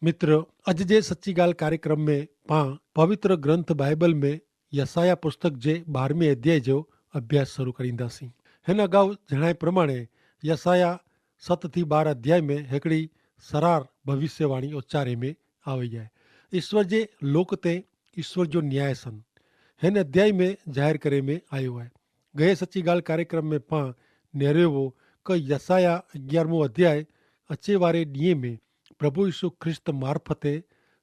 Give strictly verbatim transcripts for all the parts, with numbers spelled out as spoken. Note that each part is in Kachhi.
મિત્ર, અજ જે સચ્ચી ગાલ કાર્યક્રમ મેં પાં પવિત્ર ગ્રંથ બાઈબલ મેં યસાયાહ પુસ્તક જે બારમી અધ્યાય જો અભ્યાસ શરૂ કરીંદા સી. હેન અગાઉ જણાય પ્રમાણે યસાયાહ સત થી બાર અધ્યાય મેં હેકડી સરાર ભવિષ્યવાણી ઉચ્ચારે મેં આવે હૈ. ઈસ્વર જે લોક તે ઈસ્વર જો ન્યાય સન હેન અધ્યાય મેં જાહેર કરે મેં આયો હૈ. ગયે સચ્ચી ગાલ કાર્યક્રમ મેં પાં નેરેવો કે યસાયાહ અગિયારમો અધ્યાય અચ્છે વારે દિયે મેં પ્રભુ ઈસુ ખ્રિસ્ત મારફતે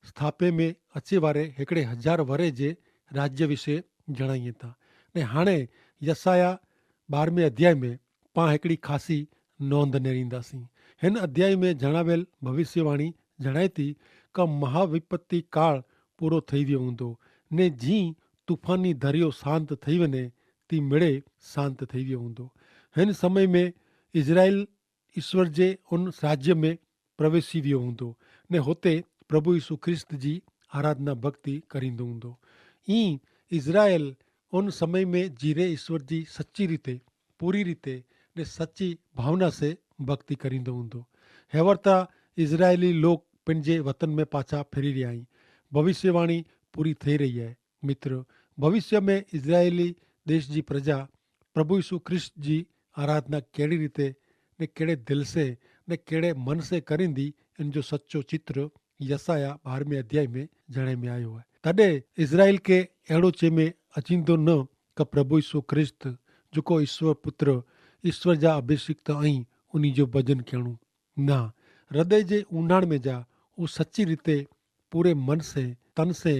સ્થાપે મેં અચ્છે વારે હેકડ઼ે હજાર વરે જે રાજ્ય વિશે જણાઈ થા. ને હાણે યસાયાહ બારમે અધ્યાય મેં પાં હેકડ઼ી ખાસી નોંધ નેરીંદા સી. હેન અધ્યાય મેં જણાવેલ ભવિષ્યવાણી જણાયતી કે મહાવિપત્તિ કાળ પૂરો થઈ વ્યો હૂંદો, ને જી તુફાની ધર્યો શાંત થઈ વેને તી મેળે શાંત થઈ વ્યો હૂંદો. હેન સમય મેં ઇઝરાયેલ ઇશ્વર જે ઉન રાજ્ય મેં પ્રવેશી વ્યો હૂંદો, ને હોતે પ્રભુ ઇશુ ખ્રિસ્ત જી આરાધના ભક્તિ કરીંદો હૂંદો. ઇઝરાયેલ ઉન સમય મેં જીરે ઇશ્વર જી સચ્ચી રીતે પૂરી રીતે ને સચ્ચી ભાવના સે ભક્તિ કરીંદો હૂંદો. હેવર્તા ઇઝરાયેલી લોક પન જે વતન મેં પાછા ફેરી રહ્યા હૈં. ભવિષ્યવાણી પૂરી થઈ રહી હૈ. મિત્ર, ભવિષ્ય મેં ઇઝરાયેલી દેશ જી પ્રજા પ્રભુ ઈસુ ખ્રિસ્ત જી આરાધના કેડ઼ી રીતે ને કેડ઼ે દિલ સે ને કેડ઼ે મન સે કરીંદી, એન જો સચો ચિત્ર યસાયાહ બારમે અધ્યાય મેં જણાઈ મેં આયો હૈ. તદે ઇઝરાયેલ કે એડો ચે મેં અચિંદો ન કે પ્રભુ ઈસુ ખ્રિસ્ત જોકો ઈસવ પુત્ર ઈસવ જા અભિષિક્ત અહીં ઉની જો ભજન કહેણું ના હૃદય જે ઉનાણ મેં જા ઉસચ્ચી રીતે પૂરે મન સે તન સે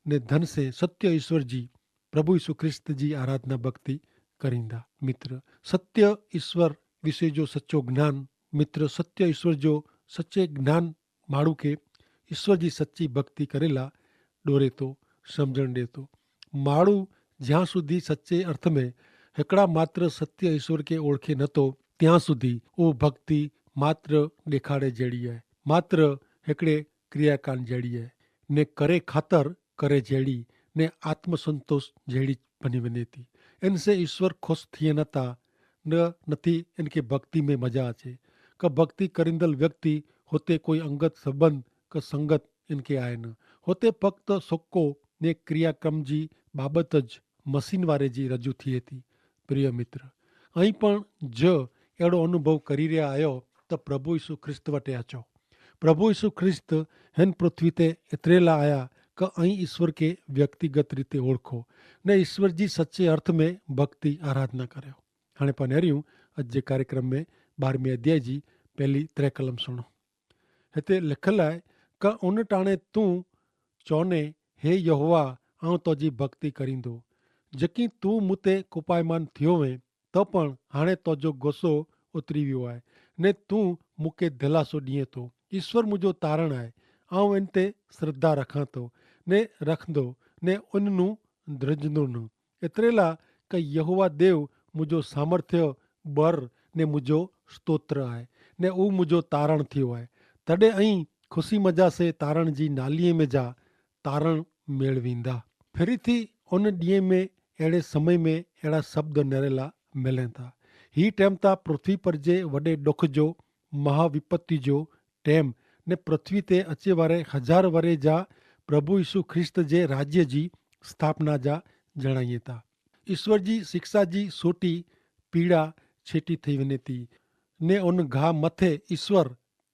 ને ધન સે સત્ય ઈસવ જી પ્રભુ ઈસુ ખ્રિસ્ત જી આરાધના ભક્તિ કરીંદા. મિત્ર, સત્ય ઈસવ વિશે જો સચો જ્ઞાન મિત્ર સત્ય ઈસવ જો સચે જ્ઞાન માણુ કે ઈસવ જી સચી ભક્તિ કરેલા ડોરે તો સમઝણ દેતો. માણુ જ્યાં સુધી સચે અર્થ મેં હેકડા માત્ર સત્ય ઈસવ કે ઓળખે નતો ત્યાં સુધી ઉહ ભક્તિ માત્ર દેખાડે જેડી હૈ, માત્ર હેકડે ક્રિયાકાન જેડી હૈ, ને કરે ખાતર કરે જેડી ને આત્મસંતોષ જેડી જ ભની વેને તી. એન સે ઈસવ ખુશ થિયે નતા. ન નથી એન કે ભક્તિ મેં મજા છે. કે ભક્તિ કરીંદલ વ્યક્તિ હોતે કોઈ અંગત સંબંધ કે સંગત એન કે આય ન હોતે ફક્ત સોકો ને ક્રિયાક્રમ જી બાબત જ મશીન વારે જી રજૂ થિયે તી. પ્રિય મિત્ર, અહીં પણ જ એડો અનુભવ કરી રહ્યા આયો તો પ્રભુ ઈસુ ખ્રિસ્ત વટે આચો. પ્રભુ ઈસુ ખ્રિસ્ત હેન પૃથ્વી તે એતરેલા આયા કે અહીં ઈસવ કે વ્યક્તિગત રીતે ઓળખો ને ઈસવ જી સચે અર્થ મેં ભક્તિ આરાધના કર્યો. હાણે પા નેર્યું અજ જે કાર્યક્રમ મેં બારમી અધ્યાય જી પહેલી ત્રે કલમ સુણો. હેતા લિખલ આય કે ઉન ટાણે તું ચોને, હે યહોવા, આઉં તોજી ભક્તિ કરીંદો. જેકી તું મુતે કુપાયમાન થિયો વે તો પણ હાણે તોજો ગોસો ઉતરી વ્યો આય, ને તું મુકે ધલાસો દિયે તો. ઈસવ મુજો તારણ આય. આઉં એન તે શ્રદ્ધા રખાં તો ને રખંદો ને ઉનનું દ્રજનો ન. એતરેલા કે યહોવા દેવ મુજો સામર્થ્ય બર ને મુજો સ્તોત્ર આય, ને ઉં મુજો તારણ થિયો આય. તદે અહીં ખુશી મજા સે તારણ જી નાલિયે મેં જા તારણ મેળવીંદા. ફિરી થી ઉન દિયે મેં એડે સમય મેં એડા શબ્દ નરેલા મેલેતા. હી ટેમતા પૃથ્વી પર જે વડે ડોખ જો મહાવિપત્તિ જો ટેમ ને પૃથ્વી તે અચેવારે હજાર વરે જા પ્રભુ ઈસુ ખ્રિસ્ત જે રાજ્ય જી સ્થાપના જા જણાઈ તા. ઈસ્વર જી શિક્ષા જી સોટી પીડા છેટી થઈ વેને તી, ને ઉન ઘા મતે ઈસ્વર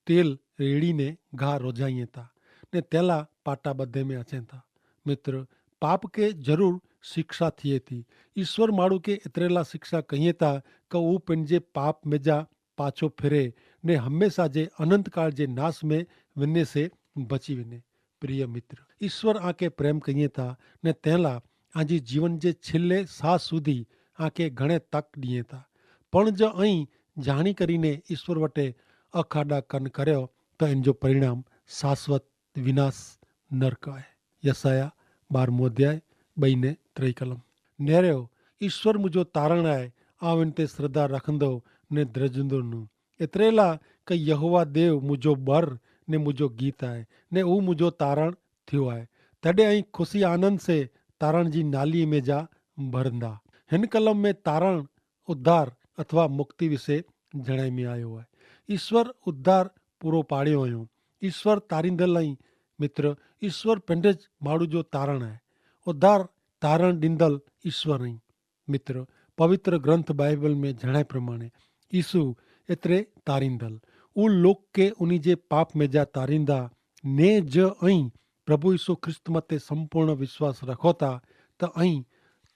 તેલ રેડી ને ઘા રોજાઈ તા, ને તેલા પાટા બધે મેં અચે તા. મિત્ર, પાપ કે જરૂર શિક્ષા થિયે તી. ઈસ્વર માણુ કે એતરેલા શિક્ષા કહિયે તા કે ઉપને જે પાપ મેં જા પાછો ફિરે ને હમેંશા જે અનંતકાળ જે નાસ મેં વેને સે બચી વેને. પ્રિય મિત્ર, ઈસ્વર આંકે પ્રેમ કહિયે તા ને તેલા આંજી જીવન જે છેલ્લે સાહ સુધી આંકે ઘણે તક દિયે તા. પણ જો અહીં જાણી કરીને ઈસ્વર વટે અખાડા કન કર્યો તો એન જો પરિણામ શાશ્વત વિનાશ નરક આય. યસાયાહ બારમો અધ્યાય બઈ ને ત્રય કલમ. નેરેઓ, ઈસ્વર મુજો તારણ આય, આવ એન તે શ્રદ્ધા રખંદો ને દ્રજંદો નું. એતરેલા કે યહોવા દેવ મુજો બર ને મુજો ગીત આય, ને ઉં મુજો તારણ થ્યો આય. તદે અહીં ખુશી આનંદ સે તારણ જી નાલી મેં જા ભરંદા. હેન કલમ મેં તારણ ઉદ્ધાર અથવા મુક્તિ વિશે જણાઈ મેં આયો આય. ઈસ્વર ઉદ્ધાર પૂરો પાડ્યો અયો. ઈસ્વર તારીંદલ અહીં. મિત્ર, ઈસ્વર પેંધે જ માડૂ જો તારણ હૈ. ઉધાર તારણ દીંદલ ઈસ્વર અહીં. મિત્ર, પવિત્ર ગ્રંથ બાઈબલ મેં જણાય પ્રમાણે ઈસુ એતરે તારીંદલ ઉ લોક કે ઉની જે પાપ મેં જા તારીંદા ને જ અહીં પ્રભુ ઈસુ ખ્રિસ્ત મતે સંપૂર્ણ વિશ્વાસ રખોતા, તો અહીં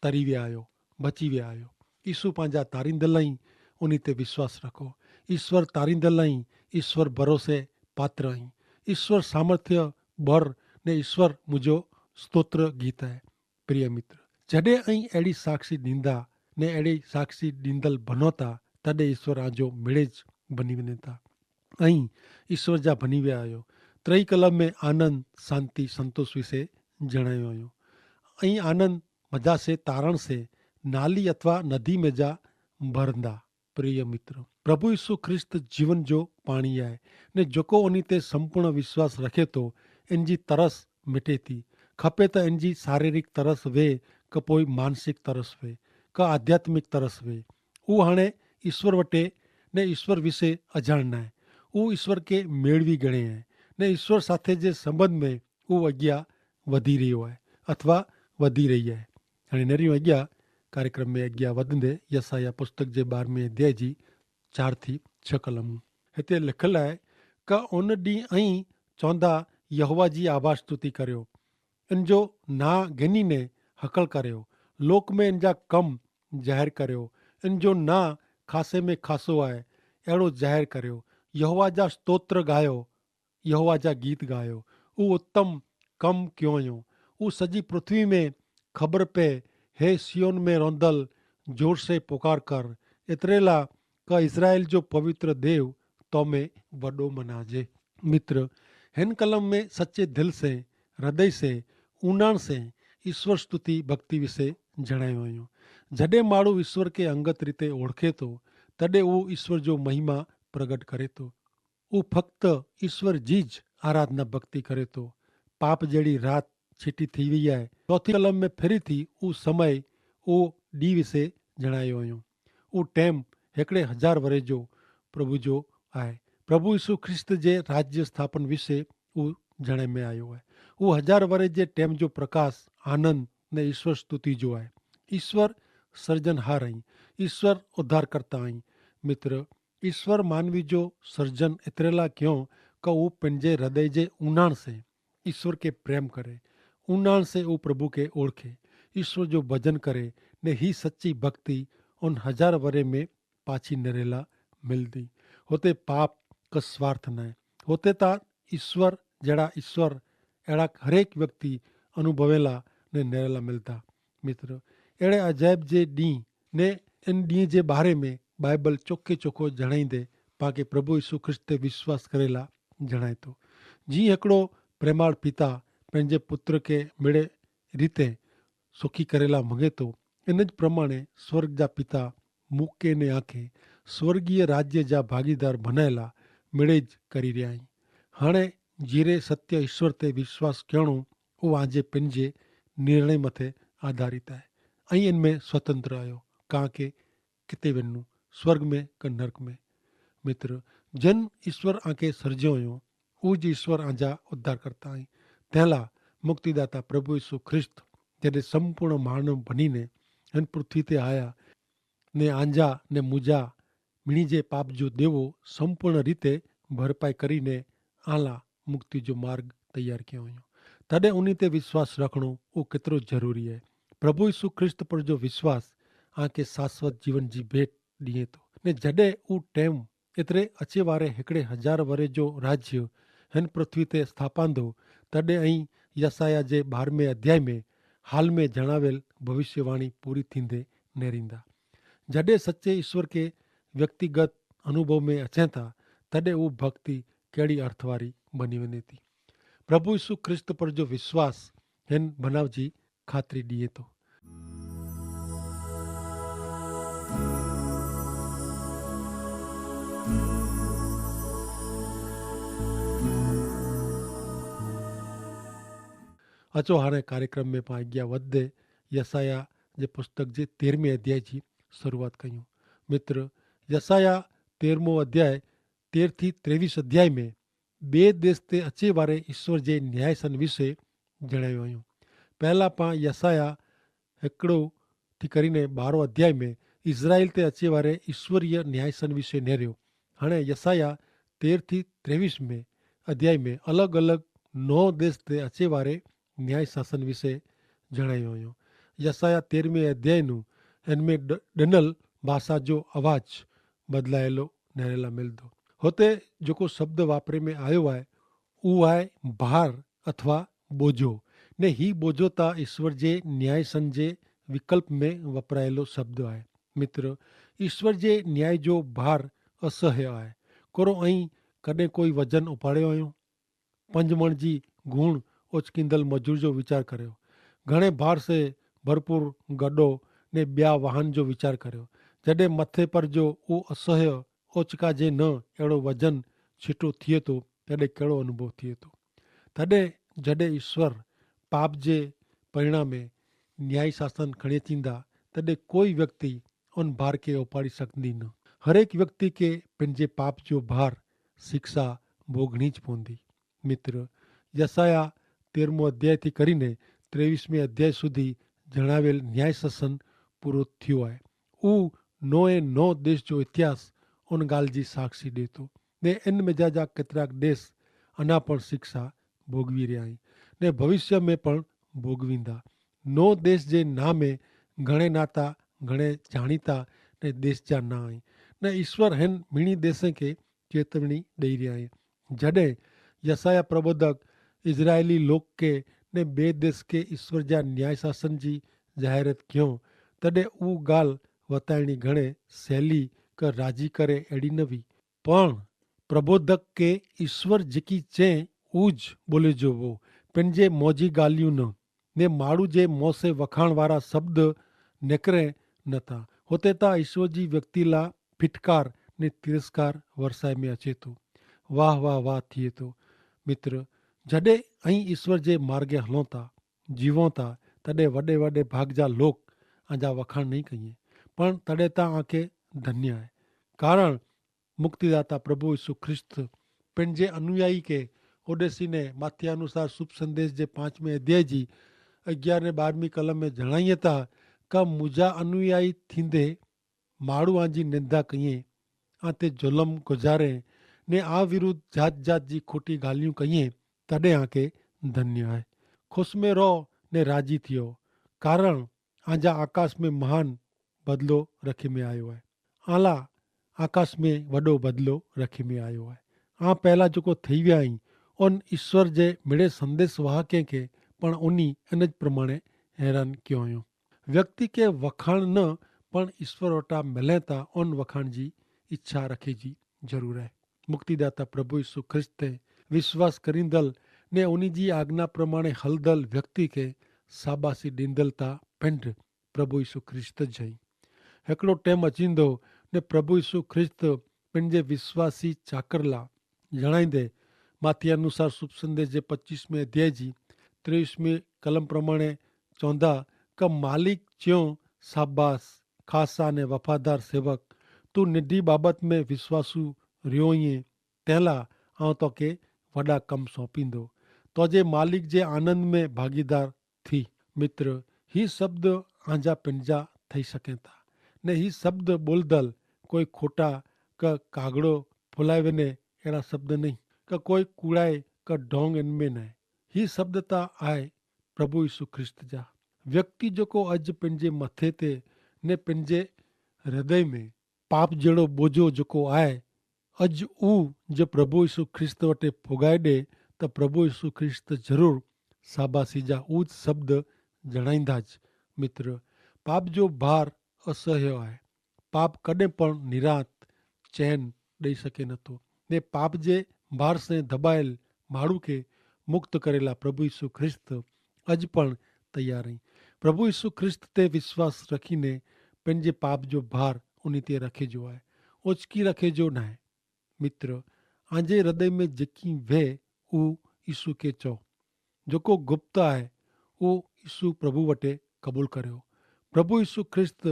તરી વ્યા આયો, બચી વ્યા આયો. ઈસુ પાંજા તારીંદલ અહીં, ઉની તે વિશ્વાસ રખો. ઈસ્વર તારીંદલ અહીં, ઈસ્વર ભરોસે પાત્ર અહીં, ઈસ્વર સામર્થ્ય ભર ને ઈસ્વર મુજો સ્તોત્ર ગીત હૈ. પ્રિય મિત્ર, જડે અહીં એડી સાક્ષી દીંદા ને એડી સાક્ષી દીંદલ ભનોતા, તદે ઈસ્વર આજો મેળે જ ભની વેને તા. અહીં ઈસ્વર જા ભની વ્યા આયો. ત્રય કલમ મેં આનંદ, શાંતિ, સંતોષ વિશે જણાયો આયો. અહીં આનંદ મજા સે તારણ સે નાલી અથવા નદી મેં જા ભરંદા. પ્રિય મિત્ર, પ્રભુ ઈસુ ખ્રિસ્ત જીવન જો પાણી આય, ને જોકો ઓની તે સંપૂર્ણ વિશ્વાસ રખે તો એનજી તરસ મિટે થી. ખપે તો એનજી શારીરિક તરસ વે, કે પોઈ માનસિક તરસ વે, કે આધ્યાત્મિક તરસ વે, ઉ હણે ઈસ્વર વટે ને ઈસ્વર વિશે અજાણ નાય. ઉ ઈસ્વર કે મેળવી ગણે હૈ, ને ઈસ્વર સાથે જે સંબંધ મેં ઉ અગિયા વધી રહ્યો હૈ અથવા વધી રહી હૈ. અને નરી અગિયા કાર્યક્રમ મેં અગિયા વધને યસાયાહ પુસ્તક જે બાર મેં અધ્યાય જી ચાર થી છ કલમ હેતા લિખલ હૈ, કા ઉન દી અહીં ચોંદા યહોવા જી આભાર સ્તુતિ કર્યો, અન જો ના ગેની ને હકલ કર્યો, લોક મેં અન જા કમ જાહેર કર્યો, અન જો ના ખાસે મેં ખાસો આય એડો જાહેર કર્યો, યહોવા જા સ્તોત્ર ગાયો, યહોવા જા ગીત ગાયો. ઉત્તમ કમ ક્યોંયો. ઉસજી પૃથ્વી મેં ખબર પે, હે સિયોન મેં રોંધલ જોર સે પુકાર કર, એતરેલા કા ઇઝરાયેલ જો પવિત્ર દેવ તો મેં વડો મનાજે. મિત્ર, હેન કલમ મેં સચ્ચે દિલ સે, હૃદય સે, ઉનાણ સે ઇશ્વર સ્તુતિ ભક્તિ વિશે જણાયો અયો. જડે માળુ ઇશ્વર કે અંગત રીતે ઓળખે તો, તદે ઉ ઇશ્વર જો મહિમા પ્રગટ કરે તો. ઉ ફક્ત ઇશ્વર જી જ આરાધના ભક્તિ કરે તો. પાપ જેડી રાત છીટી થી વય આય. ચોથી કલમ મેં ફેરી થી ઉ સમય ઉ દી વિશે જણાયો અયો. ઉ ટેમ હેકડ઼ે હજાર વરે જો પ્રભુ જો આય. પ્રભુ ઈસુ ખ્રિસ્ત જે રાજ્ય સ્થાપન વિશે ઉ જણાય મેં આયો આય. ઉ હજાર વરે જે ટેમ જો પ્રકાશ, આનંદ ને ઈસ્વર સ્તુતિ જો આય. ઈસ્વર સર્જનહાર અહીં. ઈસ્વર ઉદ્ધારકર્તા અહીં. મિત્ર, ઈસ્વર માનવી જો સર્જન એતરેલા ક્યો કે ઉપને જે હૃદય જે ઉનાણ સે ઈસ્વર કે પ્રેમ કરે, ઉનાણ સે ઉપ્રભુ કે ઓળખે, ઈસ્વર જો ભજન કરે, ને હી સચ્ચી ભક્તિ ઉન હજાર વરે મેં પાછી નરેલા મિલદી. હોતે પાપ કસ્વાર્થ નાય. હોતે તા ઈસ્વર જેડા ઈસ્વર એડા હરેક વ્યક્તિ અનુભવેલા ને નરેલા મિલતા. મિત્ર, એડે અજાયબ જે દી ને એન દી જે બારે મેં બાઈબલ ચોકે ચોકો જણાઈ દે, પાંકે પ્રભુ ઈસુ ખ્રિસ્ત તે વિશ્વાસ કરેલા જણાયતો. જી હેકડો પ્રેમાળ પિતા પન જે પુત્ર કે મેડે રીતે સુખી કરેલા મંગેતો, એન જ પ્રમાણે સ્વર્ગ જા પિતા મુકે ને આંખે સ્વર્ગીય રાજ્ય જા ભાગીદાર ભનાયેલા મેડે જ કરી રહ્યા હૈં. હાણે જીરે સત્ય ઈસ્વર તે વિશ્વાસ કહેણો ઉ આજે પન જે નિર્ણય મતે આધારિત હૈ. અહીં એન મેં સ્વતંત્ર આયો, કાંકે કિતે વેનનું, સ્વર્ગ મેં કે નર્ક મેં? મિત્ર, જેન ઈસ્વર આંકે સર્જ્યો અયો ઉજ ઈસ્વર આંજા ઉદ્ધારકર્તા અહીં. તેલા મુક્તિદાતા પ્રભુ ઈસુ ખ્રિસ્ત જેને સંપૂર્ણ માનવ ભનીને એન પૃથ્વી તે આયા, ને આંજા ને મુજા મિણી જે પાપ જો દેવો સંપૂર્ણ રીતે ભરપાઈ કરીને આલા મુક્તિ જો માર્ગ તૈયાર કયો અયો. તદે ઉની તે વિશ્વાસ રાખણો ઉ કેતરો જરૂરી હૈ. પ્રભુ ઈસુ ખ્રિસ્ત પર જો વિશ્વાસ આંકે શાશ્વત જીવન જી ભેટ દિયે તો. ને જડે ઉ ટેમ એતરે અચેવારે હેકડ઼ે હજાર વરે જો રાજ્ય હેન પૃથ્વી તે સ્થાપાંદો, તદે અહીં યસાયાહ જે બારમે અધ્યાય મેં હાલ મેં જણાવેલ ભવિષ્યવાણી પૂરી થીંદે નેરીંદા. જડે સચ્ચે ઈસ્વર કે વ્યક્તિગત અનુભવ મેં અચેતા, તદે ઉ ભક્તિ કેડી અર્થવારી બની વેને તી? પ્રભુ ઈસુ ખ્રિસ્ત પર જો વિશ્વાસ હેન ભનાવ જી ખાતરી દિયે તો. અચો હાણે કાર્યક્રમ મેં પાં અજ્ઞા વધે યસાયાહ જે પુસ્તક જે તેરમે અધ્યાય જી શરૂઆત કહ્યું. મિત્ર, યસાયાહ તેરમો અધ્યાય તેર થી ત્રેવીસ અધ્યાય મેં બે દેશ તે અચે વારે ઈસ્વર જે ન્યાયસન વિશે જણાયો અયો. પહેલા પાં યસાયાહ હેકડો થી કરીને બારો અધ્યાય મેં ઇઝરાયેલ તે અચે વારે ઈસ્વરીય ન્યાયસન વિશે નેર્યો. હણે યસાયાહ તેર થી ત્રેવીસ મેં અધ્યાય મેં અલગ અલગ નો દેશ તે અચે વારે ન્યાય શાસન વિશે જણાયો અયો. યસાયાહ તેરમે અધ્યાયનું એનમે ડનલ ભાષા જો અવાજ બદલાયેલો નહરેલા મેલદો. હોતે જોકો શબ્દ વાપરે મેં આયો આય ઉ આય ભાર અથવા બોજો. ને હી બોજો તા ઈસ્વર જે ન્યાયસન જે વિકલ્પ મેં વપરાયેલો શબ્દ આય. મિત્ર, ઈસ્વર જે ન્યાય જો ભાર અસહ્ય આય. કોરો અહીં કદે કોઈ વજન ઉપાડ્યો અયો? પંજમણ જી ગુણ ઓચકીંદલ મજૂર જો વિચાર કર્યો. ઘણે ભાર સે ભરપૂર ગડો ને બ્યા વાહન જો વિચાર કર્યો. જડે મતે પર જો ઉ અસહ્ય ઓચકા જે ન એડો વજન છીટો થિયે તો તેડે કેડો અનુભવ થિયે તો? તેડે જડે ઈસ્વર પાપ જે પરિણામે ન્યાયી શાસન ખણે થીંદા તેડે કોઈ વ્યક્તિ અન ભાર કે ઉપાડી સકંદી ન. હરેક વ્યક્તિ કે પેનજે પાપ જો ભાર શિક્ષા ભોગણી જ પોંદી. મિત્ર, યસાયાહ તેરમો અધ્યાય થી કરીને ત્રેવીસમે અધ્યાય સુધી જણાવેલ ન્યાય શાસન પૂરો થિયો આય. ઉ નોએ નો દેશ જો ઇતિહાસ ઉન ગાલ જી સાક્ષી દેતો. ને એન મેજા જા કેતરાક દેશ અના પણ શિક્ષા ભોગવી રહ્યા હૈં ને ભવિષ્ય મેં પણ ભોગવીંદા. નો દેશ જે નામે ઘણે નાતા ઘણે જાણીતા ને દેશ જા ના હૈં. ને ઈસ્વર હેન મિણી દેશે કે ચેતવણી દઈ રહ્યા હૈં. જડે યસાયાહ પ્રબોધક ઇઝરાયેલી લોક કે ને બે દેશ કે ઈસ્વર જા ન્યાય શાસન જી જાહેરત ક્યો, તદે ઉ ગાલ વતાયણી ઘણે સહેલી કે રાજી કરે એડી નવી. પણ પ્રબોધક કે ઈસ્વર જેકી ચે ઉજ બોલે જોવો. પેનજે મોજી ગાલિયું ન ને માડૂ જે મોસે વખાણ વારા શબ્દ નેકરે નતા. હોતે તા ઈસ્વર જી વ્યક્તિ લા ફિટકાર ને તિરસ્કાર વરસાઈ મેં અચેતો. વાહ વાહ વાહ થિયેતો. મિત્ર, જડે અહીં ઈસ્વર જે માર્ગે હલોતા જીવોતા તદે વડે વડે ભાગ જા લોક આજા વખાણ નહીં કહિએ. પણ તદે તા આંખે ધન્ય હૈ. કારણ મુક્તિદાતા પ્રભુ ઈસુ ખ્રિસ્ત પેનજે અનુયાયી કે ઓડેસીને માથ્યાનુસાર શુભ સંદેશ જે પાંચમે અધ્યાય જી અગિયારને બારમી કલમ મેં જણાયે તા, કા મુજા અનુયાયી થીંદે માડૂ આજી નિંદા કહિએ, આતે જુલમ ગુજારે ને આ વિરુદ્ધ જાત જાત જી ખોટી ગાલિયું કહિએ, તદે આંકે ધન્ય હૈ. ખુશ મેં રહો ને રાજી થિયો, કારણ આજા આકાશ મેં મહાન બદલો રખી મેં આયો હૈ. આલા આકાશ મેં વડો બદલો રખી મેં આયો હૈ. આ પહેલા જોકો થઈ વ્યા હૈં, ઉન ઈસ્વર જે મેળે સંદેશ વાહ કે કે પણ ઉની એન જ પ્રમાણે હેરાન ક્યો હૈં. વ્યક્તિ કે વખાણ ન પણ ઈસ્વર વટા મિલે તા ઉન વખાણ જી ઇચ્છા રખે જી જરૂર હૈ. મુક્તિદાતા પ્રભુ ઈસુ ખ્રિસ્ત તે વિશ્વાસ કરીંદલ ને ઉની જી આજ્ઞા પ્રમાણે હલદલ વ્યક્તિ કે સાબાસી દીંદલ તા પેંડ પ્રભુ ઈસુ ખ્રિસ્ત જઈ. હેકડો ટેમ અચીંદો ને પ્રભુ ઈસુ ખ્રિસ્ત પેનજે વિશ્વાસી ચાકરલા જણાઈંદે માથી અનુસાર શુભ સંદેશ જે પચ્ચીસમે અધ્યાય જી ત્રેવીસમે કલમ પ્રમાણે ચોંધા, કે માલિક ચ્યો, સાબાસ ખાસા ને વફાદાર સેવક, તું નિધિ બાબત મેં વિશ્વાસુ રહ્યો હિએ, તેલા આઉં તો કે વડા કમ સોંપીંદો. તો જે માલિક જે આનંદ મેં ભાગીદાર થી. મિત્ર, હી શબ્દ આંજા પેનજા થઈ શકેતા. ને હી શબ્દ બોલદલ કોઈ ખોટા કે કાગડો ફોલાવે ને એડા શબ્દ નહીં, કે કોઈ કુડાઈ કે ઢોંગ એનમે નાય. હી શબ્દ તા આય પ્રભુ ઈસુ ખ્રિસ્ત જા. વ્યક્તિ જોકો અજ પેનજે મતે તે ને પેનજે હૃદય મેં પાપ જેડો બોજો જોકો આય અજ ઉ જે પ્રભુ ઈસુ ખ્રિસ્ત વટે ફોગાઈ દે, તો પ્રભુ ઈસુ ખ્રિસ્ત જરૂર સાબાસી જા ઉજ શબ્દ જણાઈંદા જ. મિત્ર, પાપ જો ભાર અસહ્ય આય. પાપ કદે પણ નિરાંત ચેન દઈ શકે નતો. ને પાપ જે ભાર સે ધબાયેલ માડૂ કે મુક્ત કરેલા પ્રભુ ઈસુ ખ્રિસ્ત અજ પણ તૈયાર હૈં. પ્રભુ ઈસુ ખ્રિસ્ત તે વિશ્વાસ રખીને પેનજે પાપ જો ભાર ઉની તે રખે જો આય, ઓચકી રખે જો નાય. મિત્ર, આજે હૃદય મેં જેકી વહે ઉ ઈસુ કે ચો. જોકો ગુપ્ત આય ઉ ઈસુ પ્રભુ વટે કબૂલ કર્યો. પ્રભુ ઈસુ ખ્રિસ્ત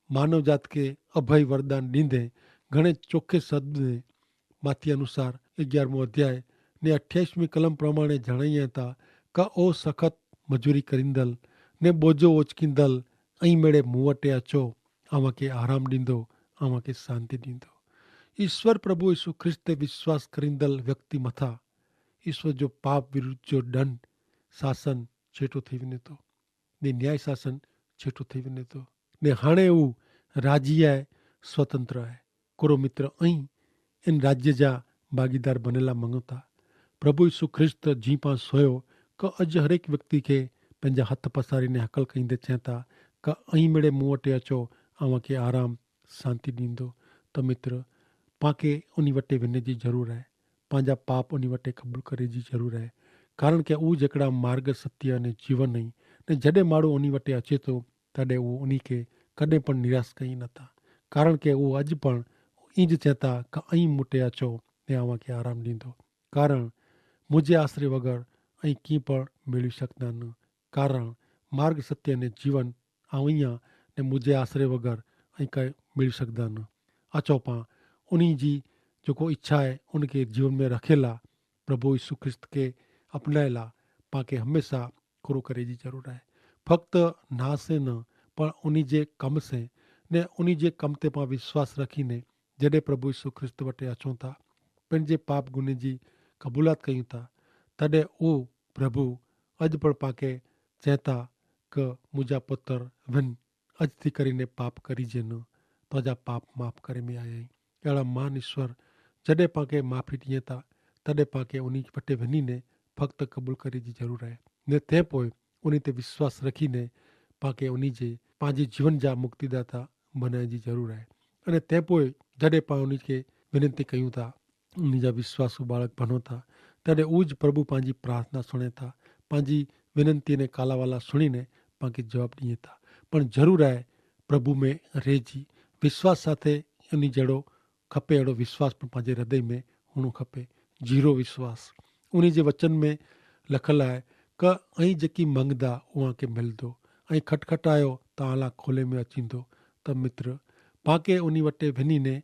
માનવજાત કે અભય વરદાન દીધે ઘણે ચોખે શબ્દ ને માથી અનુસાર અગિયારમો અધ્યાય ને અઠ્યાઈસમી કલમ પ્રમાણે જણાઈ હતા, કા ઓ સખત મજૂરી કરીંદલ ને બોજો ઓચકીંદલ, અહીં મેળે મુવટે અચો, આવાં કે આરામ દીંદો, આવાં કે શાંતિ દીંદો. ઈસ્વર પ્રભુ ઈસુ ખ્રિસ્ત તે વિશ્વાસ કરીંદલ વ્યક્તિ મતા ઈસ્વર જો પાપ વિરુદ્ધ જો દંડ, શાસન છેટો થઈ વેને તો, ને ન્યાય શાસન છેટો થઈ વેને તો. ને હાણે ઉં રાજી આય, સ્વતંત્ર આય. કોરો મિત્ર, અહીં એન રાજ્ય જા ભાગીદાર બનેલા મંગોતા. પ્રભુ ઈસુ ખ્રિસ્ત જી પાં સોયો કે અજ હરેક વ્યક્તિ કે પંજા હત પસારી ને હકલ કઈંદે ચેંતા કે અહીં મેડે મુવટે અચો, આવાં કે આરામ શાંતિ દીંદો. તો મિત્ર, પાંકે ઉની વટે વેને જી જરૂર હૈ. પાંજા પાપ ઉની વટે કબૂલ કરે જી જરૂર હૈ. કારણ કે ઉજ એકડા માર્ગ સત્ય અને જીવન નહીં. ને જડે માડૂ ઉની વટે અચે તો તદે ઉની કે કદે પણ નિરાશ કઈ નતા. કારણ કે ઉજ પણ ઇંજ ચેંતા કે અહીં મુટે અચો, ને આવાં કે આરામ દીંદો. કારણ મુઝે આશરે વગર અહીં કી પણ મેળવી શકતા ન. કારણ માર્ગ સત્ય અને જીવન આવિયા, ને મુઝે આશરે વગર અહીં કઈ મેળવી શકતા ન. અચો પાં ઉની જી જોકો ઇચ્છા હૈ ઉનકે જીવન મેં રખેલા, પ્રભુ ઈસુ ખ્રિસ્ત કે અપનાયેલા પાંકે હમેંશા ખુરો કરે જી જરૂર હૈ. ફક્ત નાસે ન પણ ઉની જે કમ સે, ને ઉની જે કમ તે પાં વિશ્વાસ રખી ને જડે પ્રભુ ઈસુ ખ્રિસ્ત વટે અચોતા, પણ જે પાપ ગુને જી કબૂલાત કહ્યું તા, તદે ઉ પ્રભુ અજ પણ પાંકે ચેંતા કે મુજા પુતર વન, અજ થી કરીને પાપ કરી જે ન, તો જા પાપ માફ કરે મેં આયા હૈં. એડા માન ઈસ્વર જડે પાંકે માફી ડિયે તા, તદે પાંકે ઉની વટે વની ને ફક્ત કબૂલ કરી જી જરૂર હૈ. ને તે પોય ઉની તે વિશ્વાસ રખી ને પાંકે ઉની જે પાંજી જીવન જા મુક્તિદાતા બનાઈ જી જરૂર હૈ. અને તે પોય જડે પાં ઉની કે વિનંતી કહ્યું તા, ઉની જા વિશ્વાસુ બાળક ભનો તા, તદે ઉજ પ્રભુ પાંજી પ્રાર્થના સુણે તા, પાંજી વિનંતી ને કાલાવાલા સુણી ને પાંકે જવાબ ડિયે તા. પણ જરૂર હૈ પ્રભુ મેં રહેજી વિશ્વાસ સાથે ઉની જેડો ખપે એડો વિશ્વાસ પણ પાંજે હૃદય મેં હુણો ખપે. જીરો વિશ્વાસ. ઉની જે વચન મેં લખલ આય કે અહીં જેકી મંગદા ઉઆ કે મિલદો, અહીં ખટખટાયો તો આલા ખોલે મેં અચીંદો. તો મિત્ર, પાંકે ઉની વટે ભની ને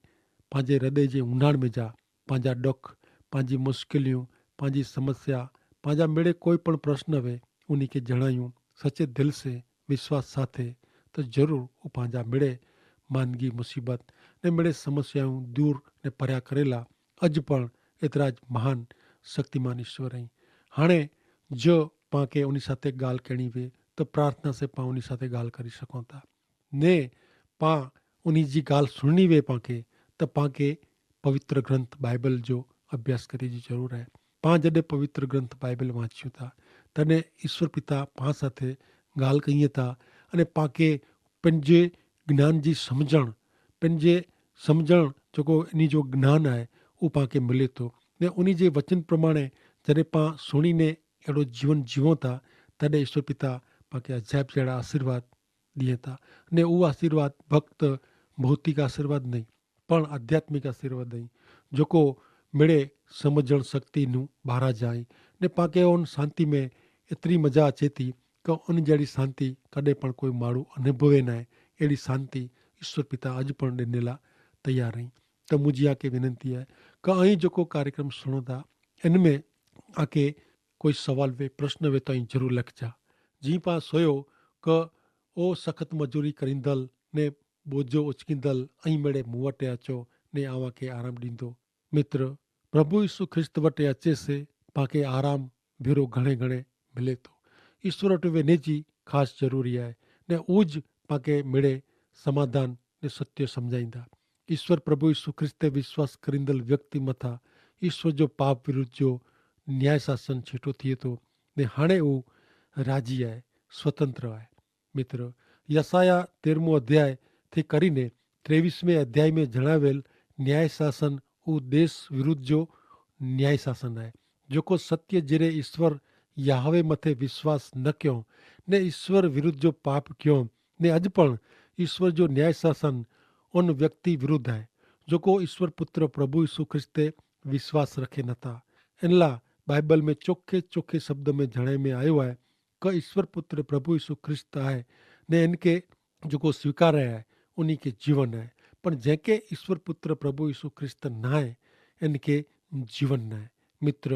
પાંજે હૃદય જે ઉનાણ મેં જા પાંજા ડોખ, પાંજી મુશ્કેલિયું, પાંજી સમસ્યા, પાંજા મેળે કોઈ પણ પ્રશ્ન વે ઉની કે જણાયું સચે દિલ સે વિશ્વાસ સાથે, તો જરૂર ઉપાંજા મેળે માંદગી મુસીબત ને મેળે સમસ્યાઓ દૂર ને પર્યા કરેલા અજ પણ એતરા જ મહાન શક્તિમાન ઈશ્વર હૈં. હાણે જો પાંકે ઉની સાથે ગાલ કહેણી વે, તો પ્રાર્થના સે પાં ઉની સાથે ગાલ કરી શકો થા. ને પાં ઉની જી ગાલ સુણની વે પાંકે, તો પાંકે પવિત્ર ગ્રંથ બાઈબલ જો અભ્યાસ કરે જી જરૂર હૈ. પાં જડે પવિત્ર ગ્રંથ બાઈબલ વાંચ્યું થા, તને ઈશ્વર પિતા પાં સાથે ગાલ કહિયે થા, અને પાંકે પન જે જ્ઞાન જી સમઝણ, પન જે સમઝણ જોકો એની જો જ્ઞાન આય, ઉપાંકે મિલે થો. ને ઉની જે વચન પ્રમાણે જડે પાં સુણીને એડો જીવન જીવો થા, તને ઈશ્વર પિતા પાંકે અજાયબ જેડા આશીર્વાદ દિયે થા. ને ઉ આશીર્વાદ ફક્ત ભૌતિક આશીર્વાદ નહીં, પણ આધ્યાત્મિક આશીર્વાદ નહીં, જોકો મેળે સમઝણ શક્તિનું બારા જાય. ને પાંકે ઓન શાંતિ મેં એતરી મજા અચેતી કે ઓન જેડી શાંતિ કદે પણ કોઈ માણું અનુભવે નાય. એડી શાંતિ ઈશ્વર પિતા અજ પણ દેનેલા તૈયાર હૈં. તો મુઝે આકે વિનંતી હૈ કે અહીં જોકો કાર્યક્રમ સુણો થા, એન મેં આકે કોઈ સવાલ વે પ્રશ્ન વે તો અહીં જરૂર લખજા. જી પાં સોયો કે ઓ સખત મજૂરી કરીંદલ ને બોજો ઉચકીંદલ, અહીં મેડે મુવટે અચો ને આવાં કે આરામ દીંદો. મિત્ર, પ્રભુ ઈસુ ખ્રિસ્ત વટે અચે સે પાંકે આરામ ભેરો ઘણે ઘણે મિલે તો. ઈસુ વટે વેને જી ખાસ જરૂરી આય, ને ઉજ પાંકે મેડે સમાધાન ને સત્ય સમઝાઈંદા. ઈસુ પ્રભુ ઈસુ ખ્રિસ્ત તે વિશ્વાસ કરીંદલ વ્યક્તિ મતા ઈસુ જો પાપ વિરુદ્ધ જો ન્યાય શાસન છેટો થિયે તો, ને હાણે ઉ રાજી આય, સ્વતંત્ર આય. મિત્ર, યસાયા તેરમો અધ્યાય થી કરીને ત્રેવીસમે અધ્યાય મેં જણાવેલ ન્યાય શાસન ઉ દેશ વિરુદ્ધ જો ન્યાય શાસન આય. જોકો સત્ય જેરે ઈસ્વર યાહવે મતે વિશ્વાસ ન ક્યો, ને ઈસ્વર વિરુદ્ધ જો પાપ ક્યો, ને અજ પણ ઈસ્વર જો ન્યાય શાસન ઉન વ્યક્તિ વિરુદ્ધ આય જોકો ઈસ્વર પુત્ર પ્રભુ ઈસુ ખ્રિસ્તે વિશ્વાસ રખે નતા. એનલા બાઈબલ મેં ચોખે ચોખે શબ્દ મેં જણાય મેં આયો આય કે ઈસ્વર પુત્ર પ્રભુ ઈસુ ખ્રિસ્ત આય, ને એનકે જોકો સ્વીકારે આય ઉની કે જીવન આય. પણ જેંકે ઈસ્વર પુત્ર પ્રભુ ઈસુ ખ્રિસ્ત નાય એનકે જીવન નાય. મિત્ર,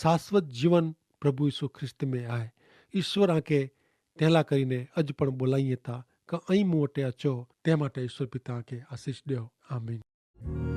શાશ્વત જીવન પ્રભુ ઈસુ ખ્રિસ્ત મેં આય. ઈસ્વર આંકે તેલા કરીને અજ પણ બોલાઈ થા કે અહીં મું વટે અચો. તે માટે ઈસ્વર પિતા આંકે આશીસ દ્યો. આમીન.